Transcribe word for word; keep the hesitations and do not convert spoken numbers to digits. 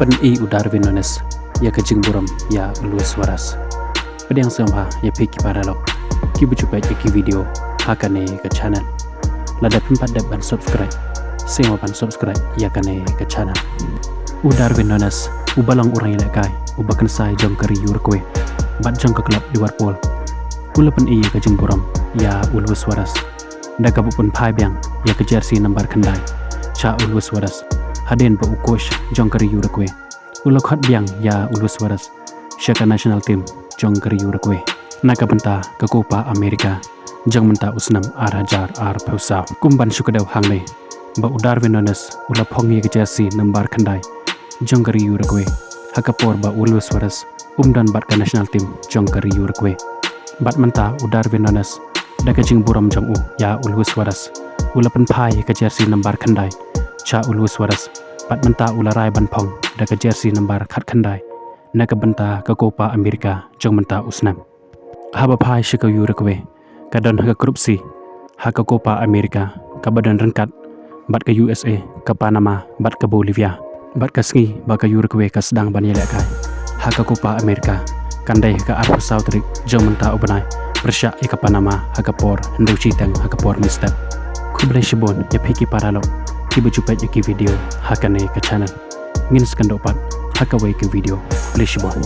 Pyni u Darwin Nunez ïa ka jingburom ïa u Luis Suarez. Pdiang sngewbha ïa phi ki paralok kiba ju peit ïa ki video ha kane ka channel. Lada phim pat dep ban subscribe, sngewbha ban subscribe ïa kane ka channel. U Darwin Nunez, uba long u nongïalehkai uba kynsai jong ka ri Uruguay bad jong ka club Liverpool, u la pyni ïa ka jingburom ïa u Luis Suarez da kaba pynphai biang ïa ka jersey number khyndai sha u Luis Suarez, hadien ba u coach jong ka ri Uruguay u la khot biang ïa u Luis Suarez sha ka national team jong ka ri Uruguay na ka bynta ka Copa America jong mynta u snem ar hajar arphew saw. Kum ban shu kdew hangne ba u Darwin Nunez u la phong ïa ka jersey number khyndai jong ka ri Uruguay ha ka por ba u Luis Suarez um don bad ka national team jong ka ri Uruguay. Bad mynta u Darwin Nunez da ka jingburom jong u ïa u Luis Suarez, u la pynphai ïa ka jersey number khyndai sha u Luis Suarez. Bad mynta u la rai ban phong da ka jersey number khatkhyndai na ka bynta ka Copa America jong mynta u snem. Haba phai sha ka Uruguay, ka don ha ka group C ha ka Copa America, kaba don ryngkat bad ka U S A, ka Panama bad ka Bolivia. Bad ka sngi ba ka Uruguay ka sdang ban ïalehkai ha ka Copa America kan dei ha ka arphew saw tarik jong mynta u bnai, pyrshah ïa ka Panama ha ka por hynriew shiteng ha ka por mynstep. Khublei shibun ïa phi ki paralok kiba ju peit ïa ki video ha kane ka channel. Ngin sa kynduh pat ha kawei ka video. Khublei shibun.